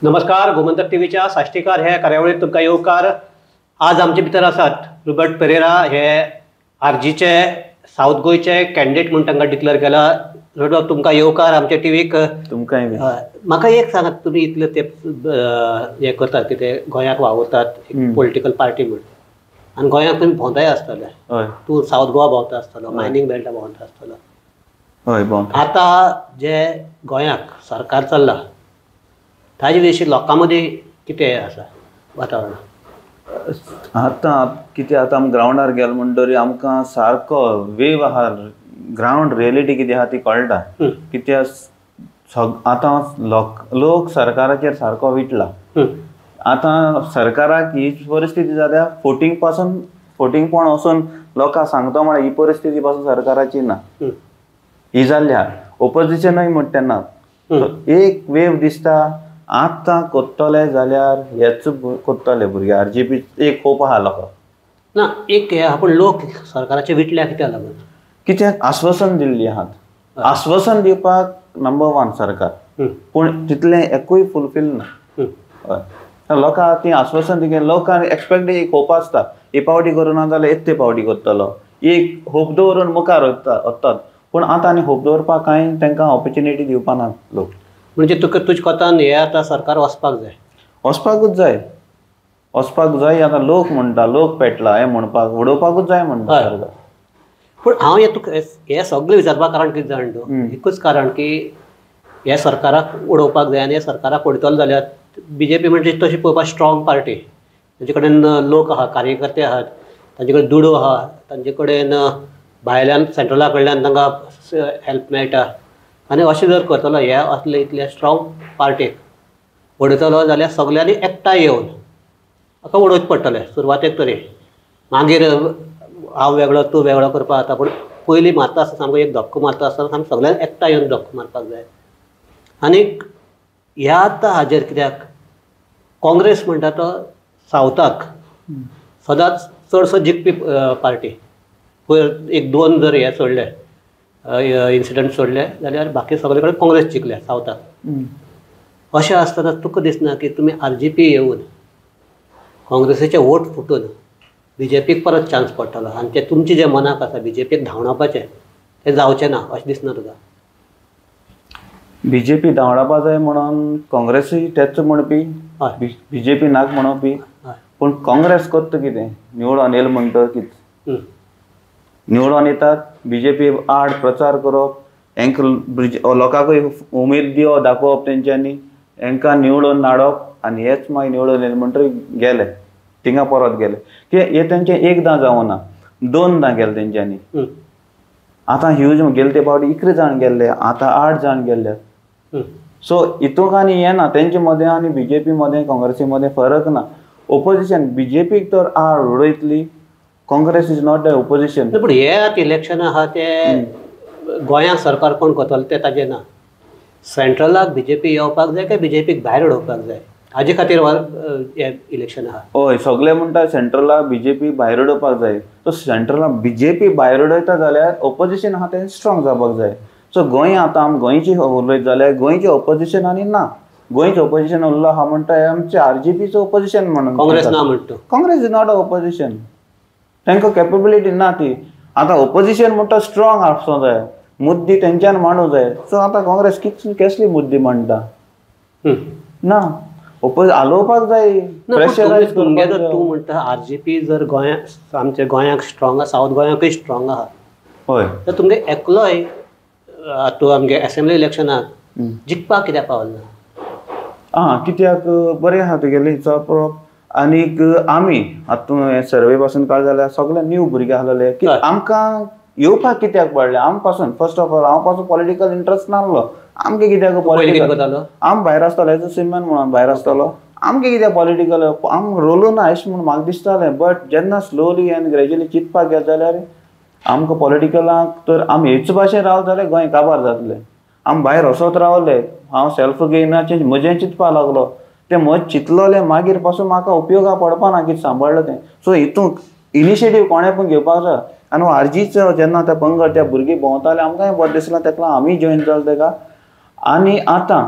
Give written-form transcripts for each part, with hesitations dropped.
नमस्कार, गोमंतक टीव्हीच्या साश्टीकार हे कार्यावळीत तुमकां येवकार. आज आमचे भितर आसात रुबर्ट पेरेरा, हे आरजीचे सावथ गोंयचे कॅन्डिडेट म्हूण तांकां डिक्लेअर केला. रुबर्ट, तुमकां येवकार आमच्या टीव्हीक. तुमकांय. म्हाका एक सांगात, तुमी इतले ते हें करतात कितें, गोंयाक वावुरतात पॉलिटिकल पार्टी म्हूण, आनी गोंयाक तुमी भोंवताय आसतले, तूं सावथ गोवा भोंवता आसतलो, मायनींग बेल्टा भोंवता आसतलो. हय, भोंवता. आतां जे गोंयाक सरकार चल्लां ताजे विशीं लोकां मदीं कितें आसा वातावरण? आतां कितें, आतां आमी ग्रावंडार गेले म्हणटरी आमकां सारको वेव आहा, ग्रावंड रियलिटी कितें आहा ती कळटा. कित्याक आतां लोक सरकाराचेर सारको विटला. आतां सरकाराक ही परिस्थिती जाल्या, फोटींग पासून फोटींगपण वचून लोकांक सांगता म्हळ्यार ही परिस्थिती पासून सरकाराची ना, ही जाल्ली आहा. ओपोजिशनूय म्हणटा तेन्ना एक वेव दिसता. आतां कोत्तले जाल्यार हेच कोत्तले भुरगे, आरजीपी एक होप आहा लोकांक. ना एक हे पूण लोक सरकाराचे विटल्या कित्याक लागून? कित्याक आश्वासन दिल्ली आहात. आश्वासन दिवपाक नंबर वन सरकार, पूण तितलें एकूय फुलफील ना. हय, लोकांक ती आश्वासन दिली, लोकांक एक्सपेक्ट एक होप आसता, हे पावटी करूं ना जाल्यार एक ते पावटी करतलो, एक होप दवरून मुखार वतात. पूण आतां आनी होप दवरपाक कांय तांकां ऑपॉर्च्युनिटी दिवपा ना लोक. म्हणजे तुका तुज्या कोतान हे आतां सरकार वचपाक जाय? वचपाकूच जाय, वचपाक जाय. आतां लोक म्हणटा, लोक पेटला हें म्हणपाक, उडोवपाकूच जाय म्हणटा सरकार. पूण हांव हें तुका हें सगळें विचारपाक कारण कितें जाण तूं, एकूच कारण की हे सरकाराक उडोवपाक जाय. आनी हे सरकाराक उडयतलो जाल्यार बीजेपी म्हणजे तशी पळोवपाक स्ट्रॉंग पार्टी, तांचे कडेन लोक आहा, कार्यकर्ते आहात, तांचे कडेन दुडू आहा, तांचे कडेन भायल्यान सेंट्रला कडल्यान तांकां हेल्प मेळटा. आनी अशें जर करतलो हे असले इतले स्ट्रॉंग पार्टीक उडयतलो जाल्यार सगल्यांनी एकठांय येवन म्हाका उडोवचें पडटलें सुरवातेक तरी. मागीर हांव वेगळो तूं वेगळो करपाक जाता, पूण पयलीं मारता आसतना सामको एक धक्को मारता आसतना सामको सगल्यांनी एकठांय येवन धक्को मारपाक जाय. आनीक ह्या आतां हाजेर कित्याक काँग्रेस म्हणटा तो सावथाक सदांच चडसो जिखपी पार्टी. पयर एक दोन जर हे सोडले इन्सिडंट सोडले जाल्यार बाकी सगळे कडेन काँग्रेस जिखल्या सावथाक. अशें आसतना तुका दिसना की तुमी आरजीपी येवन काँग्रेसीचे वोट फुटून बीजेपीक परत चान्स पडटलो आनी ते तुमचे जे मनाक आसा बीजेपीक धांवडावपाचें तें जावचें ना अशें दिसना तुका? बीजेपी धांवडावपा जाय म्हणून काँग्रेसूय तेच म्हणपी, बीजेपी नाक म्हणपी. पूण काँग्रेस करता कितें, निवडून येयले म्हणटकीच निवडून येतात, बीजेपी आड प्रचार करप, हेंकां लोकांकूय उमेद दिवप दाखोवप, तेंच्यांनी हेंकां निवडून हाडप आनी हेच मागीर निवडून येयले म्हणटकीर गेले थिंगा परत गेले. की हे तेंचें एकदां जावना, दोनदां गेले तेंच्यांनी. आतां ह्यूज गेले ते फावटी 11 जाण गेल्ले, आतां 8 जाण गेल्ले. सो हितूंक आनी येना तेंचे मदें आनी बीजेपी मदें काँग्रेसी मदें फरक ना. ओपोजिशन बीजेपीक तर आड उडयतली, Congress is not the opposition. पूण हे आतां इलेक्शन आहा ते गोंयांक सरकार कोण करतलो तें ताजें ना. सेंट्रलाक बीजेपी येवपाक जाय काय बीजेपीक भायर उडोवपाक जाय हाजे खातीर हें इलेक्शन आहा. हय, सगळे म्हणटा सेंट्रलाक बीजेपी भायर उडोवपाक जाय. सो सेंट्रलाक बीजेपी भायर उडयता जाल्यार ओपोजिशन आहा तें स्ट्रॉंग जावपाक जाय. सो गोंय आतां आमी गोंयची उलयत जाल्यार गोंयचें ओपोजिशन आनी ना. गोंयचें ओपोजिशन उरलो आहा म्हणटा आमचें आरजीपीचो ओपोजिशन म्हणून काँग्रेस ना म्हणटा. Congress is not a opposition, तांकां कॅपेबिलिटी ना ती. आतां ओपोजिशन म्हणटा स्ट्रॉंग आसूंक जाय, मुद्दी तेंच्यान मांडूंक जाय. सो आतां काँग्रेस कसली मुद्दी मांडटा ना, हालोवपाक जाय. तूं म्हणटा आरजीपी जर गोंयाक आमच्या गोंयाक स्ट्रॉंग आसा, सावथ गोंयाकूय स्ट्रॉंग आहा, हय, तर तुमगे एकलोय तूं आमगे एसेंब्ली इलेक्शनाक जिखपाक कित्याक पावल ना? आं, कित्याक बरें आहा तुगेलें हिचो. आनीक आमी आतां हें सर्वे पासून काड जाल्यार सगळे न्यू भुरगे आसलेले की आमकां येवपाक कित्याक पडलें. आम पासून फर्स्ट ऑफ ऑल हांव पासून पॉलिटिकल इंट्रस्ट नासलो. आमकां कित्याक पॉलिटिकल, आम भायर आसतालो एज अ सिमॅन म्हणून भायर आसतालो. आमकां कित्याक पॉलिटिकल आम रोलो ना अशें म्हूण म्हाका दिसतालें. बट जेन्ना स्लोली आनी ग्रेज्युअली चिंतपाक गेले जाल्यार आमकां पॉलिटिकलाक तर आमी हेच भाशेन रावले जाल्यार गोंय काबार जातलें. आमी भायर वचत रावले, हांव सेल्फ गेनाचें म्हजें चिंतपाक लागलो. तें म्हज चिंतलोलें मागीर पासून म्हाका उपयोगा पडपा ना कितें सांबाळ्ळें तें. सो हितूंत इनिशिएटीव कोणें पण घेवपाक जाय. आनी आरजीचो जेन्ना त्या पंगड त्या भुरगीं भोंवताले आमकांय बरें दिसलां, तेका आमी जॉयन जाले तेका. आनी आतां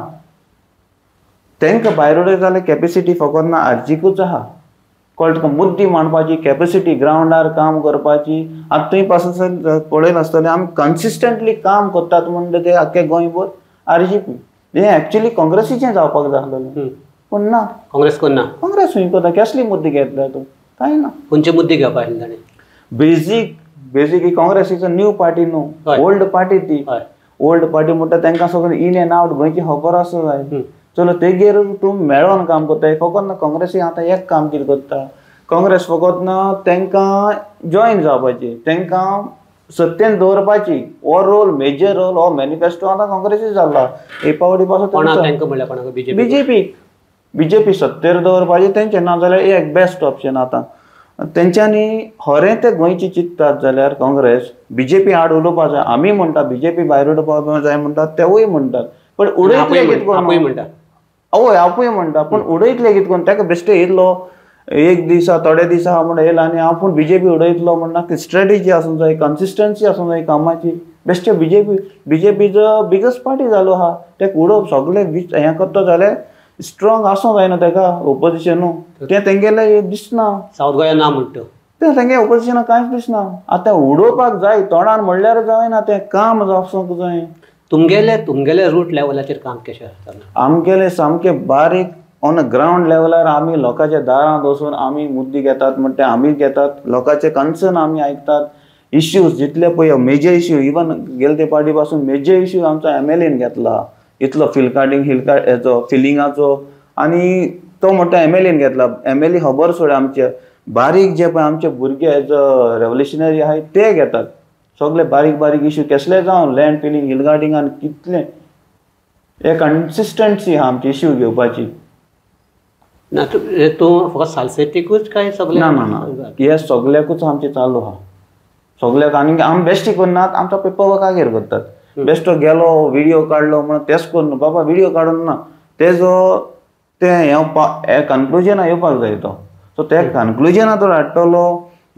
तांकां भायर उडयत जाल्यार कॅपेसिटी फकत ना आरजीकूच आहा. कळटा तुका? मुद्दी मांडपाची कॅपेसिटी, ग्रावंडार काम करपाची. आतां थंय पासून पळयलां आसतलें आमी कन्सिस्टंटली काम करतात म्हणटा ते आख्खे गोंयभर आरजीपी. हें एक्चुअली काँग्रेसीचें जावपाक जाय आसलेलें, पूण ना, काँग्रेस कोण ना, काँग्रेस खंय करता? कसली मुद्दे घेतला तूं? कांय ना. खंयचे मुद्दे घेवपा आशिल्ले ताणें? Basic basic he Congress is a new party न्हू, ओल्ड पार्टी ती. ओल्ड पार्टी म्हणटा तांकां सगळें इन एंड आवट गोंयची खबर आसूं जाय. चलो तेगेर तूं मेळोन काम करता. फकत ना काँग्रेसी आतां एक काम कितें करता, काँग्रेस फकत ना तांकां जॉयन जावपाची, तांकां सत्तेन दवरपाची हो रोल, मेजर रोल, हो मॅनिफेस्टो आतां काँग्रेसी जाला. हे पावटी पासून बीजेपी बीजेपी सत्तेर दवरपाची तेंचें, ना जाल्यार एक बेस्ट ऑप्शन आतां तेंच्यांनी खरें ते गोंयची चिंततात जाल्यार काँग्रेस बीजेपी आड उलोवपाक जाय. आमी म्हणटा बीजेपी भायर उडोवपाक जाय म्हणटात, तेवूय म्हणटात, पण उडयतले कितें करून? म्हणटा हय आपूय म्हणटा, पूण उडयतले कितें करून? ताका बेश्टे येयलो एक दिसा थोडे दिसा म्हण येयलो आनी आपूण बीजेपी उडयतलो म्हणटा. स्ट्रेटेजी आसूंक जाय, कन्सिस्टन्सी आसूंक जाय कामाची. बेश्टे बीजेपी बीजेपीचो बिगेस्ट पार्टी जालो आहा, ताका उडोवप सगळें हें करता जाल्यार स्ट्रॉंग आसूंक जायना ताका ओपोजिशनू. तें तेंगेलें दिसना. सावथ गोंया ना म्हणटा तें तेंगे ओपोजिशना कांयच दिसना. आतां उडोवपाक जाय तोंडान म्हणल्यार जायना, तें काम आसूंक जाय. तुमगेले तुमगेले रूट लेवलाचेर काम कशें आसता? आमगेले सामकें बारीक ऑन अ ग्रावंड लेवलार आमी लोकांच्या दारांत वचून आमी मुद्दे घेतात म्हणटा आमी घेतात, लोकांचे कन्सर्न आमी आयकतात. इश्यूज जितले पळय मेजर इश्यू, इवन गेले ते पार्टी पासून मेजर इश्यू आमचो एमएलएन घेतला, इतलो फिलकार्डींग हिलकार्ड हेचो फिलिंगाचो, आनी तो म्हणटा एमएलएन घेतला. एमएलए खबर सोड, आमचे बारीक जे पळय आमचे भुरगे एज अ रेवल्युशनरी आहाय ते घेतात सगळे बारीक बारीक इश्यू कसले जावं, लँड फिलिंग हिलगार्डिंग आनी कितले हे कन्सिस्टन्सी आहा आमची इश्यू घेवपाची. ना तूं फकत सालसेतीकूच काय सगळे? ना ना ना, हे सगळ्याकूच आमचें चालू आहा सगळ्याक. आनी आमी बेश्टी करनात, आमचो पेपर वर्कागेर करतात. बेश्टो गेलो व्हिडियो काडलो म्हणून तेच करून बाबा व्हिडियो काडून ना, तेजो तें हें कन्क्लुजना येवपाक जाय तो. सो ते कन्क्लुजना तो हाडटलो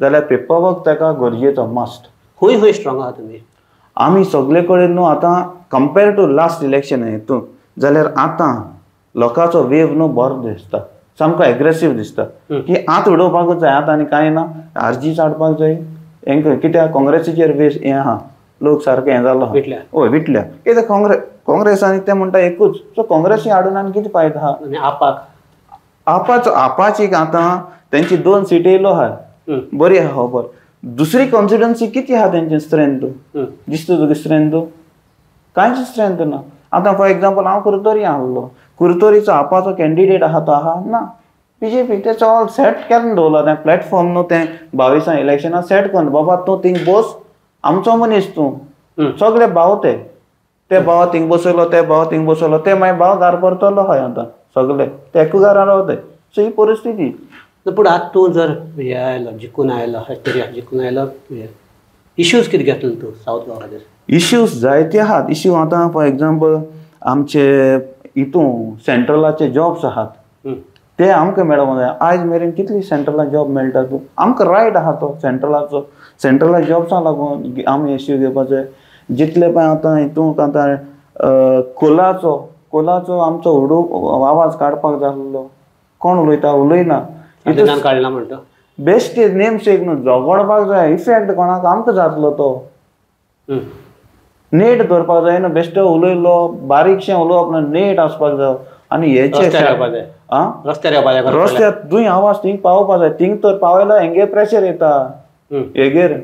जाल्यार पेपर वर्क ताका गरजेचो मस्ट. खंय खंय स्ट्रॉंग आहा तुमी? आमी सगळे कडेन न्हू आतां कंपेर टू लास्ट इलेक्शन हितून जाल्यार आतां लोकांचो वेव न्हू बरो दिसता, सामको एग्रेसीव दिसता की आतां उडोवपाकूच जाय आतां आनी कांय ना, आरजी हाडपाक जाय. हेंकां कित्याक काँग्रेसीचेर वेस हें आहा, लोक सारकें हें जालो हय विटल्या. कित्याक काँग्रेस काँग्रेस आनी ते म्हणटा एकूच. सो काँग्रेसी हाडून आनी कितें फायदो आहा? आनी आपाक आपाचो आपाची आतां तेंची 2 सीट येयलो आहा, बरी आहा खबर. दुसरी कॉन्स्टिट्युएन्सी कितें आहा तेंची स्ट्रेंथ दिसता तुका? स्ट्रेंथ कांयच स्ट्रेंथ ना. आतां फॉर एग्जाम्पल हांव कुरतोरी आहलो, कुरतोरीचो आपाचो कॅन्डिडेट आहा तो आहा ना बीजेपी, तेचो ऑल सेट केल्लें दवरला तें प्लॅटफॉर्म न्हू, तें 22 इलेक्शनां सेट करून बाबा तूं थिंग बस, आमचो मनीस तूं, सगळे भाव ते ते भाव थिंग बसयलो, ते भाव थिंग बसयलो, ते मागीर भाव घार परतलो हय आतां सगळे ते एकू घरान रावताय. सो ही परिस्थिती. पूण आतां तूं जर हे आयलो जिखून आयलो, जिखून आयलो, इश्यूज कितें घेतलो तूं सावथ गोवा खातीर? इश्यूज जायते आहात. इश्यू आतां फॉर एग्जाम्पल आमचे हितून सेंट्रलाचे जॉब्स आहात ते आमकां मेळोवंक जाय. आयज मेरेन कितली सेंट्रला जॉब मेळटा तूं? आमकां रायट आहा तो सेंट्रलाचो, सेंट्रला जॉब्सां लागून आमी इश्यू घेवपाचे. जितले पळय आतां हितूंक आतां कोलाचो कोलाचो आमचो उडो आवाज काडपाक जाय आसलो, कोण उलयता? उलयना. काडला म्हणटा बेस्ट नेम शेक न्हू, झगडपाक जाय. इफेक्ट कोणाक आमकां जातलो तो. नेट धरपाक जाय न्हू, बेश्टो उलयलो बारीकशें उलोवप ना, नेट आसपाक जाय. आनी हेचे रस्त्यार तुंय आवाज थिंग पावोवपाक जाय, थिंग तर पावयलो हेंगे प्रेशर येता हेगेर.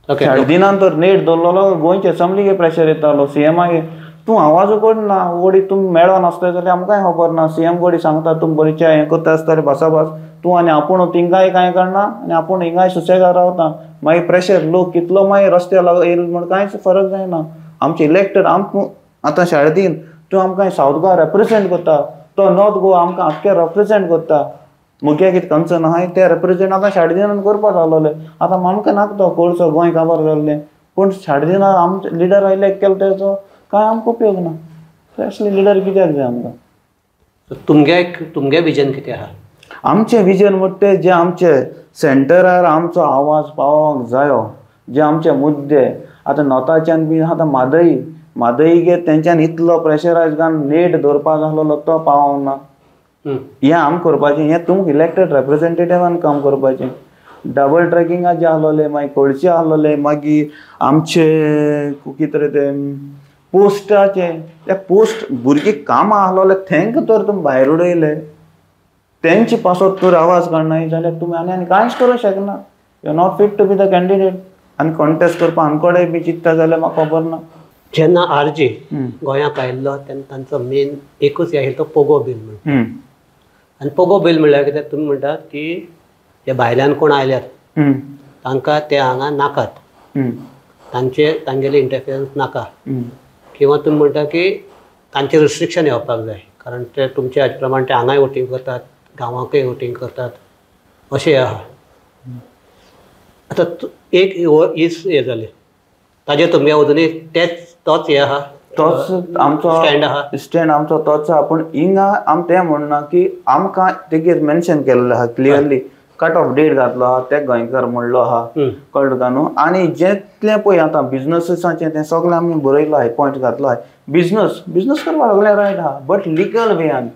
साडेतिनान तर नेट दवरलेलो गोंयचे असेंब्लीगे प्रेशर येतालो, सीएमागे. तूं आवाज करना वडी तूं मेळोन आसता जाल्यार आमकांय खबर ना. सीएम गोडी सांगता तूं बरी च्या हें करता आसतलें भासाभास, तूं आनी आपूण थिंगाय कांय काडना आनी आपूण हिंगाय सुसेगाद रावता. मागीर प्रेशर लोक कितलो मागीर रस्त्यार येयल म्हण कांयच फरक जायना. आमचे इलेक्टेड आमकां आतां साडेतीन तूं आमकां सावथ गोवा रेप्रेजेंट करता, तो नॉर्थ गोवा आमकां आख्खें रेप्रेजेंट करता. मुगे कितें कन्सर्न आहाय ते रेप्रेजेंट आतां साडेतिनान करपा जालोले. आतां आमकां नाका तो करचो गोंय काबार जाल्लें, पूण साडेतिनान आमचे लिडर इलेक्ट केलो तेचो कांय आमकां उपयोग ना. असले लिडर कित्याक जाय आमकां? तुमगे तुमगे विजन कितें आहा? आमचें विजन म्हणटा तें जे आमचे सेंटरार आमचो आवाज पावोवंक जायो, जे आमचे मुद्दे आतां नॉर्थाच्यान बी आतां म्हादई म्हादय गे तेंच्यान इतलो प्रेशरायज घालून नेट दवरपाक आसलेलो तो पावना. हें आम करपाचें, हें तुमकां इलेक्टेड रेप्रेजेंटेटिवान काम करपाचें. डबल ट्रेकिंगाचे आसलोले, मागीर कळचे आसलोले, मागीर आमचे कितें रे ते पोस्टाचे, ते पोस्ट भुरगीं कामां आसलोले थेंक तर तुमी भायर उडयले, तेंचे पासत तर आवाज काडनाय जाल्यार तुमी आनी आनी कांयच करूंक शकना. You are not fit to be the candidate. आनी कॉन्टेस्ट करपा आमकडे बी चिंत्ता जाल्यार म्हाका खबर ना. जेन्ना आरजी गोंयांत आयिल्लो तेन्ना तांचो मेन एकूच हे आशिल्लो तो पोगो बील म्हणून. आनी पोगो बील म्हणल्यार कितें, तुमी म्हणटात की जे भायल्यान कोण आयल्यात तांकां ते हांगा नाकात, तांचे तांगेले इंटरफिरन्स नाका, किंवा तुमी म्हणटा की तांचेर रिस्ट्रिक्शन येवपाक जाय, कारण ते तुमच्या हाजे प्रमाण ते हांगाय वोटींग करतात, गांवांकय वोटींग करतात अशें आहा. आतां एक इस हें जालें ताजेर तुमगे अजुनूय तेच तोच हें आहा, तोच आमचो स्टँड आहा, स्टँड आमचो तोच आहा. पूण हिंगा आम तें म्हणना की आमकां तेगेर मेन्शन केल्लें आहा क्लियरली, कट ऑफ डेट घातलो आहा, ते गोंयकार म्हणलो आहा, कळ्ळें तुका न्हू. आनी जितलें पळय आतां बिजनसीसाचें तें सगळें आमी बरयलो आहा, पॉयंट घातलो आहा. बिजनस बिजनस करपाक सगळें रायट आहा, बट लिगल वेयान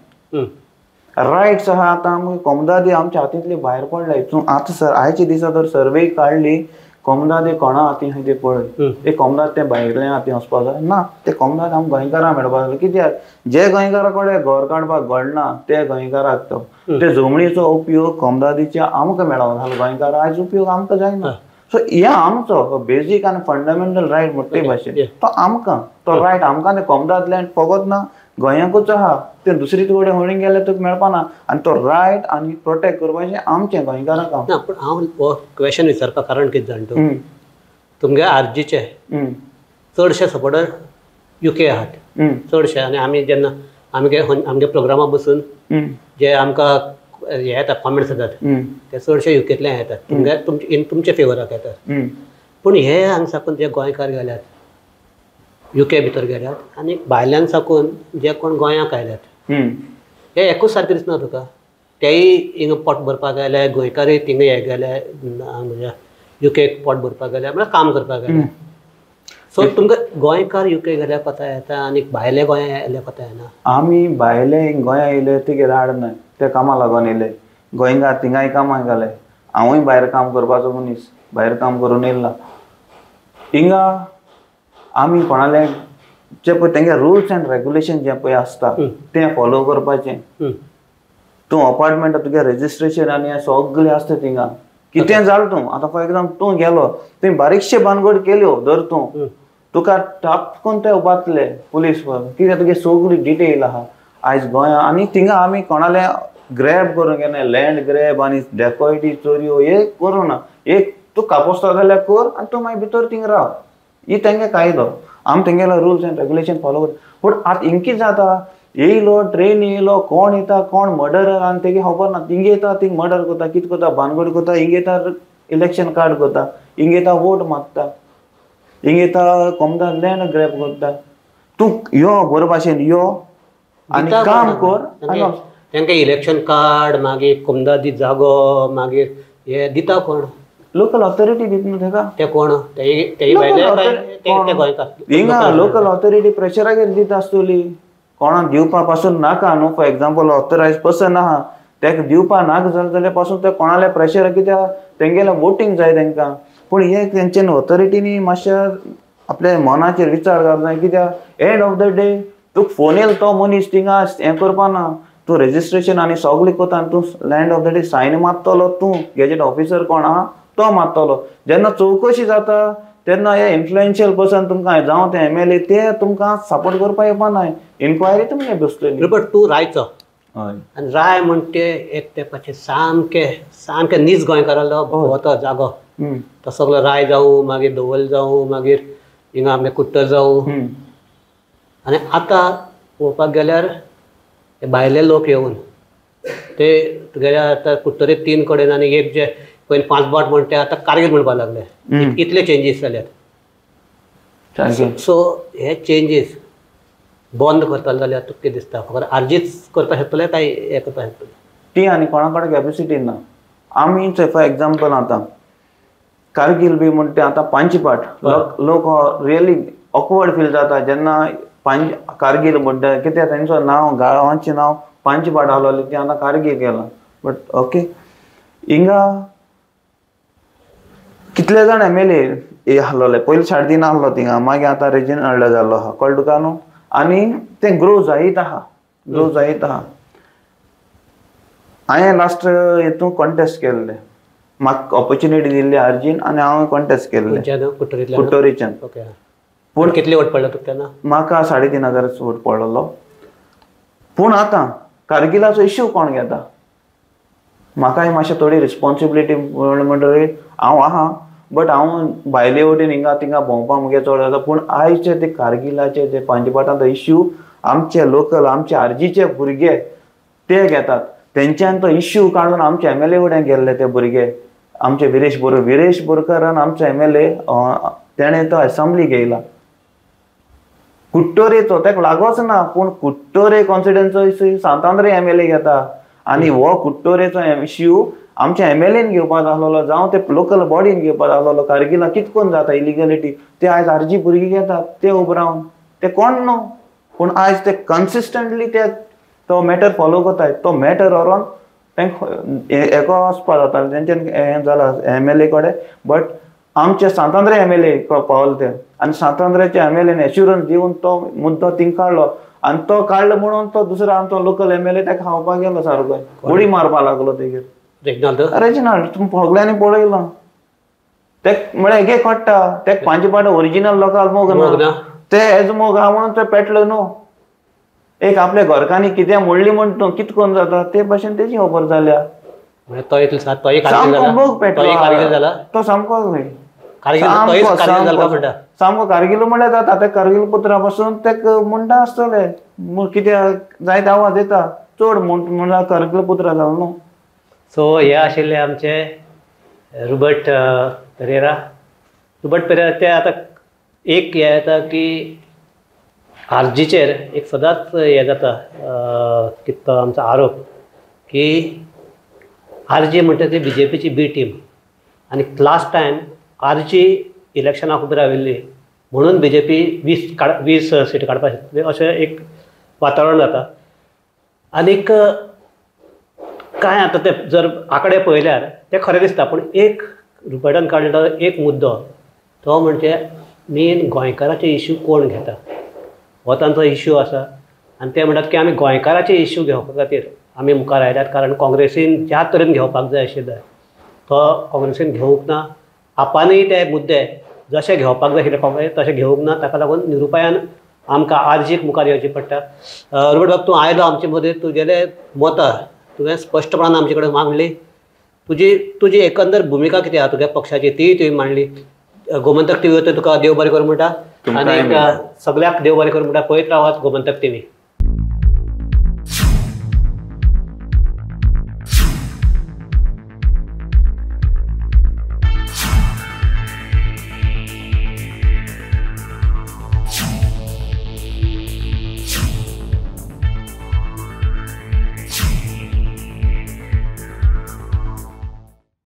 रायट्स आहा. आतां आमकां कोमदादी आमच्या हातींतली भायर पडल्या. हितून आतां सर आयच्या दिसा तर सर्वे काडली कोमदादी कोणा हातीन आहा ते पळय, ते कोमदाद तें भायल्या हातीन वचपाक जाय ना, ते कोमदाद आमकां गोंयकारां मेळपाक जाय. कित्याक जे गोंयकारा कडेन घर काडपाक घडना ते गोंयकाराक तो ते जमनीचो उपयोग कोमदादीचे आमकां मेळोंक जाय, गोंयकारां आयज उपयोग आमकां जायना. सो हे आमचो बेजीक आनी फंडामेंटल रायट म्हणटा ते भाशेन तो आमकां तो रायट आमकां ते कोमदाद लँड फकत ना गोंयांकूच आहा, ते दुसरी कडेन होळींग गेल्यार तुका मेळपाना. आनी तो रायट आनी प्रोटेक्ट करपाचें आमचें गोंयकारांक काम ना. पूण हांव हो क्वेशन विचारपाक कारण कितें जाण तूं, तुमगे आरजीचे चडशे सपोर्टर युके आहात चडशे, आनी आमी जेन्ना आमगे आमगे प्रोग्रामा बसून जे आमकां हे येता कॉमेंट्स येतात ते चडशे युकेंतल्यान येतात, तुमगे तुमचे तुमचे फेवराक येतात. पूण हे हांगा साकून जे गोंयकार गेल्यात युके भितर गेल्यात आनी भायल्यान साकून जे कोण गोंयांक आयल्यात हे एकूच सारकें दिसना तुका, तेय हिंगा पोट भरपाक आयले, गोंयकारय थिंगा हे गेले म्हणजे युकेक पोट भरपाक गेले, म्हळ्यार काम करपाक गेले. सो तुमकां गोंयकार युके गेल्यार कोता येता आनी भायले गोंया आयले कोता येना. आमी भायले गोंया येयले तेगेर हाड न्हय, ते कामां लागून येयले, गोंयकार थिंगाय कामाक गेले. हांवूय भायर काम करपाचो मनीस, भायर काम करून येयला. हिंगा आमी कोणाले जे पळय तेंगे रुल्स एंड रेगुलेशन जे पळय आसता तें फॉलो करपाचें. तूं अपार्टमेंट तुगे रेजिस्ट्रेशन आनी हें सगळें आसता थिंगा, कितें जालें तूं आतां फॉर एग्जाम्पल तूं गेलो तुवें बारीकशे भानगड केल्यो धर तूं, तुका टापकून ते उबातले पुलीस कित्याक तुगे सगळी डिटेल आहा. आयज गोंया आनी थिंगा आमी कोणाले ग्रॅब करूंक येना, लँड ग्रॅब आनी डेकोयटी चोरयो हे करूं ना. एक तूं कापोस्ता जाल्यार कर आनी तूं मागीर भितर थिंगा राव, ही तेंगे कायदो. आमी तेंगेलो रुल्स एंड रेगुलेशन फॉलो करता. पूण आतां हिंग जाता, येयलो ट्रेन येयलो कोण येता कोण मर्डरर आनी तेगे खबर ना, थिंग येता थिंग मर्डर करता, कितें करता भानगड करता, हिंग येता इलेक्शन कार्ड करता, हिंग येता वोट मागता, हिंग येता कोमदार लँड ग्रॅब करता. तूं यो बरे भाशेन यो आनी काम कर. तांकां इलेक्शन कार्ड मागीर कोमदादी जागो मागीर हे दिता कोण, लोकल ऑथॉरिटी दिता न्हू तेका, ते कोण गोंयकार हिंगा लोकल ऑथॉरिटी प्रेशरागेर दिता आसतली, कोणाक दिवपा पासून नाका न्हू. फॉर एग्जाम्पल ऑथोरायज पर्सन आहा तेका दिवपा नाका जालें जाल्यार पासून ते कोणाले प्रेशर, कित्याक तेंगेलें वोटींग जाय तेंकां. पूण हे तेंच्यानी ऑथॉरिटीनी मातशें आपल्या मनाचेर विचार घालूंक जाय, कित्याक एंड ऑफ the day तुका फोन येयलो तो मनीस थिंगा हें करपा ना, तूं रेजिस्ट्रेशन आनी सगळें करता आनी तूं land of the day sign मारतलो, तूं गॅजेट ऑफिसर कोण आहा तो मारतलो. जेन्ना चवकशी जाता तेन्ना हे इन्फ्लुएन्शियल पर्सन तुमकां जावं ते एमएलए ते तुमकां सपोर्ट करपाक येवपा ना, इन्क्वायरी तुमगे बसतली. बट तूं रायचो आनी राय म्हणटे एक तेंपाचेर सामके सामके नीज गोंयकारालो भोंवतो जागो, तो सगलो राय जावं मागीर धवल जावं मागीर हिंगा आमगे कुट्टर जावं. आनी आतां पळोवपाक गेल्यार भायले लोक येवन ते तुगेले आतां कुडटरे 3 कडेन आनी एक जे पयलीं 5 बाट म्हणटा ते आतां कारगील म्हणपाक लागले, इतले चेंजीस जाल्यात. सो हे चेंजीस बंद करतले जाल्यार तुका कितें दिसता, फकत आरजीच करपाक शकतले काय हें करपाक शकतले? ती आनी कोणा कडेन कॅपेसिटी ना. आमी फॉर एग्जाम्पल आतां कारगील बी म्हणटा आतां पांचपाट लोक रियली ऑकवर्ड फील जाता जेन्ना पांज कारगील म्हणटा कित्याक तेंचो नांव गांवाचें नांव पांचपाट आहलोलें तें आतां कारगील केलां. बट ओके हिंगा कितले जाण MLA आहलोले पयलीं 3.5 आहलो थिंगा मागीर आतां रेजिनाल्ड जाल्लो आहा कळ्ळें तुका न्हू. आनी तें ग्रो जायत आहा ग्रो जायत आहा. हांवें लास्ट हितून कॉन्टेस्ट केल्लें म्हाका ऑपॉर्च्युनिटी दिल्ली आरजीन आनी हांवें कॉन्टेस्ट केल्लें कुट्टोरीच्यान. पूण कितले वोट पडलो तुका तेन्ना? म्हाका 3,500 वोट पडलेलो. पूण आतां कारगिलाचो इश्यू कोण घेता? म्हाकाय मातशें थोडी रिस्पोन्सिबिलिटी म्हणटकीर हांव आहा बट हांव भायले वटेन हिंगा थिंगा भोंवपाक मुगे चड जाता. पूण आयचे ते कारगिलाचे ते पांचपाटांचो इश्यू आमचे लोकल आमचे आरजीचे भुरगे ते घेतात. तेंच्यान तो इश्यू काडून आमचे MLA वटेन गेल्ले ते भुरगे आमचे विरेश बोरकर विरेश बोरकरान आमचे MLA तेणें तो एसेंब्ली घेयला. कुट्टोरेचो तेका लागोच ना पूण कुट्टोरे कॉन्स्टिट्युएन्सी सांतांद्रे MLA घेता आनी हो कुट्टोरेचो इश्यू आमच्या MLAन घेवपाक आहलोलो जावं ते लोकल बॉडीन घेवपाक आहलोलो. कारगिला कितें करून जाता इलिगलिटी ते आयज आरजी भुरगीं घेतात ते उब रावन ते कोण न्हू पूण आयज ते कन्सिस्टंटली ते तो मॅटर फॉलो करताय. तो मॅटर व्हरोन तांकां हेका वचपा जाता तेंच्यान हें जाला MLA कडेन. बट आमचे सांतांद्रे MLA पावले ते आनी सांतांद्रेचे MLAन एश्युरन्स दिवन तो मुद्दो थिंग काडलो आनी तो काडलो म्हणून तो दुसरो आमचो लोकल MLA ताका खावपाक गेलो सारको उडी मारपाक लागलो तेगेर रेजिनाल्ड. तुमी सगळ्यांनी पळयलां तेक म्हळ्यार हेगे कळटा तेक पांचपाट ओरिजिनल लोकांक मोग ना ते एज मोग आहा म्हणून ते पेटलो न्हू. एक आपल्या घरकांनी कितें म्हणली म्हण तूं कितें करून जाता ते भशेन तेजी खबर जाल्या. सामको मोग पेटलो तो सामको सामको कारगिल म्हणल्यार जाता ते कारगिल पुत्रा पासून तेका म्हणटा आसतले कित्याक जायते आवाज येता चड म्हणल्यार कारगिल पुत्रा जालो न्हू. सो हे आशिल्ले आमचे रुबर्ट पेरेरा. रुबर्ट पेरेरा ते आतां एक हें येता की आरजीचेर एक सदांच हें जाता कितें तो आमचो आरोप की आरजी म्हणटा ती BJPची बी टीम आनी लास्ट टायम आरजी इलेक्शनाक उबी राविल्ली म्हणून BJP 20 सीट काडपाक शकतली अशें एक वातावरण जाता. आनीक कांय आतां ते जर आंकडे पळयल्यार ते खरें दिसता पूण एक रुबर्टान काडलो एक मुद्दो तो म्हणजे मेन गोंयकाराचे इश्यू कोण घेता हो तांचो इश्यू आसा. आनी ते म्हणटात की आमी गोंयकाराचे इश्यू घेवपा खातीर आमी मुखार आयल्यात कारण काँग्रेसीन ज्या तरेन घेवपाक जाय आशिल्ले तो काँग्रेसीन घेवंक ना. आपानूय ते मुद्दे जशे घेवपाक जाय आशिल्ले काँग्रेस तशें घेवंक ना ताका लागून निरुपायान आमकां आरजीक मुखार येवचें पडटा. रुबर्ट बाब तूं आयलो आमचे मदीं तुगेले मतां तुवें स्पश्टपणान आमचे कडेन मांडली. तुजी तुजी एकंदर भुमिका कितें आहा तुज्या पक्षाची तीय तुवें मांडली. गोमंतक TV वतीन तुका देव बरें करूं म्हणटा आनी सगळ्याक देव बरें करूं म्हणटा. पळयत रावात गोमंतक TV.